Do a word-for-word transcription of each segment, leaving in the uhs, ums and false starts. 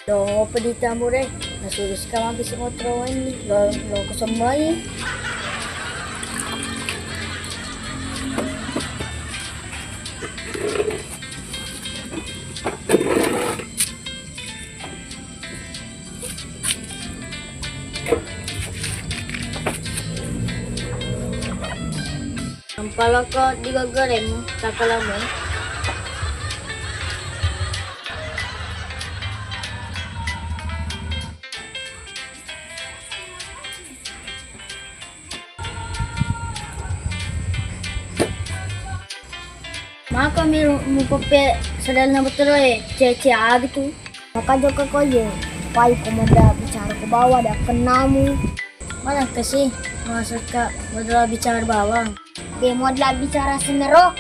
Lo pedita mure, nasuru sika mabisi motoro ini, lo, lo kusemmai. Nampa loko digogoreng takalamu. Maka mi mupeppe sedalna betoroe, cece agitu. Maka jokka ko ye, pai ko mada bicara ko bawa da kennamu. Mana kasi maksudka modal bicara bawang? De modal bicara semero.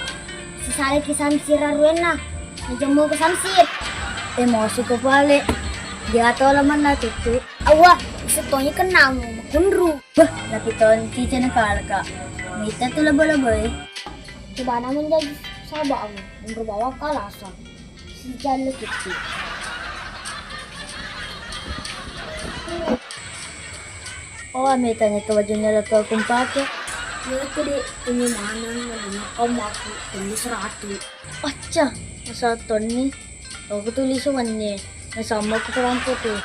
Sisale ki samsir aruenna. Najemmu ke samsir. Emosi ko pale. Dia to lamanna tuttu. Awa, setongi kennamu makunru. Beh, tapi tonti cene kalka. Mita tu lebo-lebo e. Cobana menjadi sahabatmu, menurut bawa kalasa. Si jallo kitti. Oh, ame tanya ke bajunya lo to kumpake. Iya tu, Dek, ini maneng, lima kom aku, telu seratu. Acca, asal tonni. Aku tulis wanne, nasamba ku perang putih.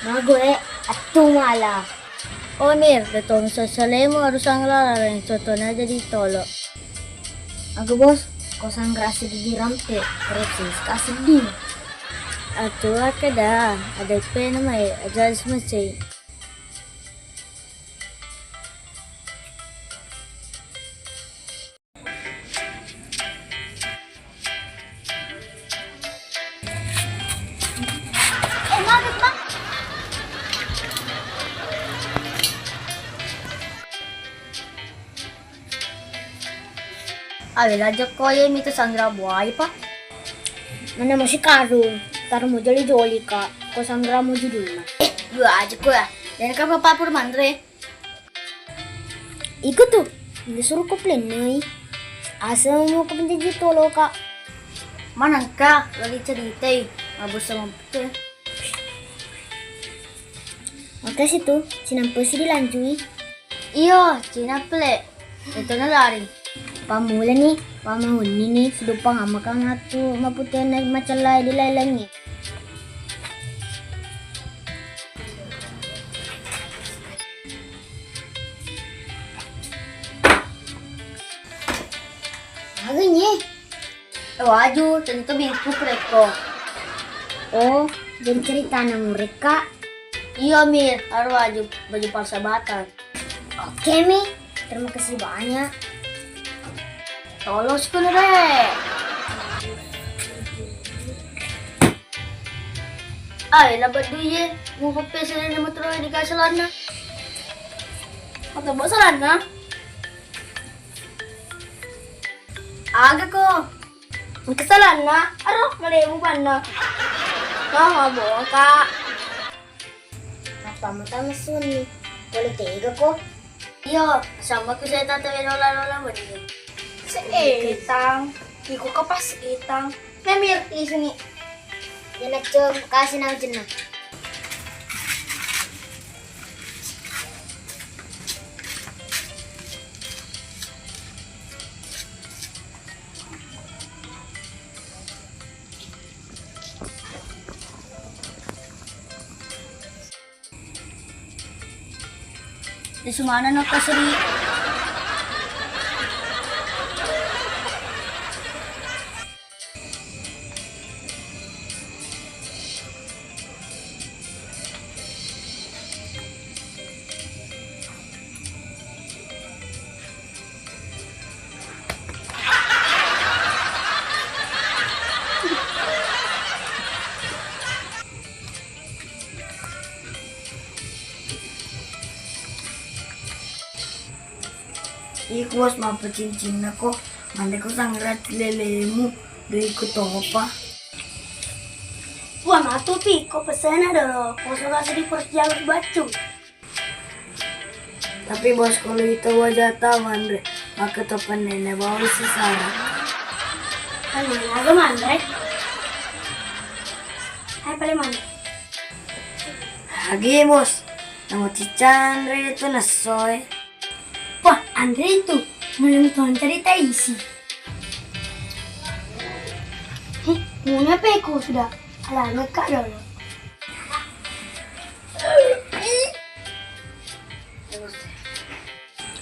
Mago, eh, attu mala. Oh, Mir, de tong sessalemu harus anglarang, contohnya jadi tolo. Aga, Bos, ko sangrasi gigi rampe, korupsi, kasih sedih. Atu akkeda, ada pena mai, aja semesai. Eh, maget, Bang. Awe, lajak ko ye mita sangra buaya, Pak. Mana masih karung? Karung mau joli-joli, Kak. Ko sangra mau judulna. Eh, dua aja ko ya. Dan kan Bapak Pur manre. Iko tu, disuruh ko plennoi. Asa mau ko penjaji tolo, Kak. Manengka lagi ceritai, mabusang mabute. Makasih tu, sinampe si dilancui. Iyo, cinampe le. Itu na lari. Pamula ni, pamahunni ni, sidupang amakang atu mapute na macellai di lai langi. Aga nye? Eh, waju, tentu bingku prekko. Oh, jadi ceritana murekka? Iyo, Mir, aru waju baju persahabatan. Oke, Mi. Terima kasih banyak. Tolos kono, Rek. Ai, labat duye, mu peppe sirene motoro di kasalanna. Apa bo salanna? Aga ko. Engka salanna, aro malebu banna. Mama boka. Apa mata mesuni? Boleh tega ko? Iyo, sama ku saya tata lola-lola mani. Seetang, iko kapas etang. Memir isungi. Jana com kasih nau jenna. Di sumana no kasri. Bos, mappacincinna ko, manre ko sangrati lelemu, doiko topa. Wah, matupi ko pesena dolo, ko soga sedih persiapan baccu. Tapi bos, kalau itu wajah taman re, maka topan nenek bawa sesara. Kan mana ada manre? Hai, paling manre. Lagi bos, nama cican re itu nesoy. Wah, Andre itu, belum tuan cerita isi. Hih, muna peko sudah. Alana kak dolo.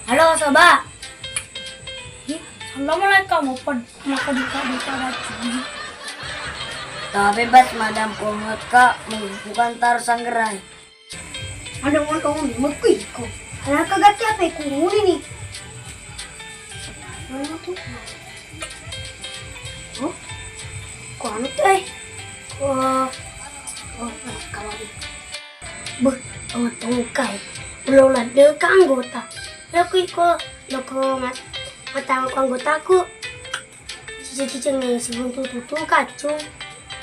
Halo, soba. Ih, salah mulai kamu pon, maka duka-duka bacci. Tapi bas madam kongekka, bukan taruh sanggerai. Ada mau kamu mekku iko. Alaka gatti apa iku nguni ni? Mana tuh? Oh, ko anu tuh, eh. Oh, oh, kawan. Beh, tongtongkai. Ulo ladde ka anggota. Loko iko, loko mat-, matang ko anggotaku. Ciceng-ciceng ni sibuntu tutu kacung.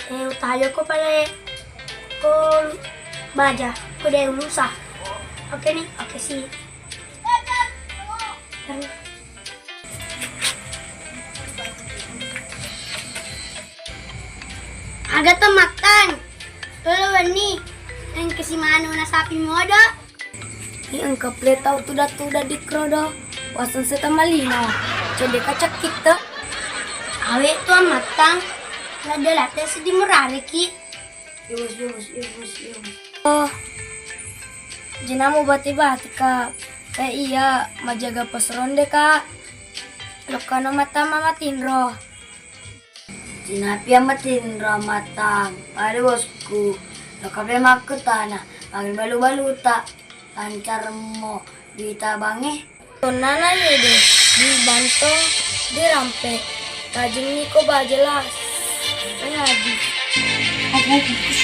Eh, utayo ko pale ko baja, ko de ulusa. Oke ni, oke si. Aga to mattang. Lolo wenni. Engka si manu na sapi modo. Ni engka pole tau tuda-tuda di krodo. Waseng seta malino. Cedde ka cekkitte. Awe tu mattang. Ladde-ladde seddi murareki. Iya bos, iya bos, iya bos, iya bos. Oh. Jenamu bati-bati ka. Eh iya, majaga pos ronde ka. Lokkano mattama matinro. Cinapia matinro mattang. Pada bosku. Lokape makkutana. Makin balu-baluta. Lancarmo duita bange. Tonnana yede di bantong di rampe. Tajengngi ko baja las. Ngaji. Aku putus.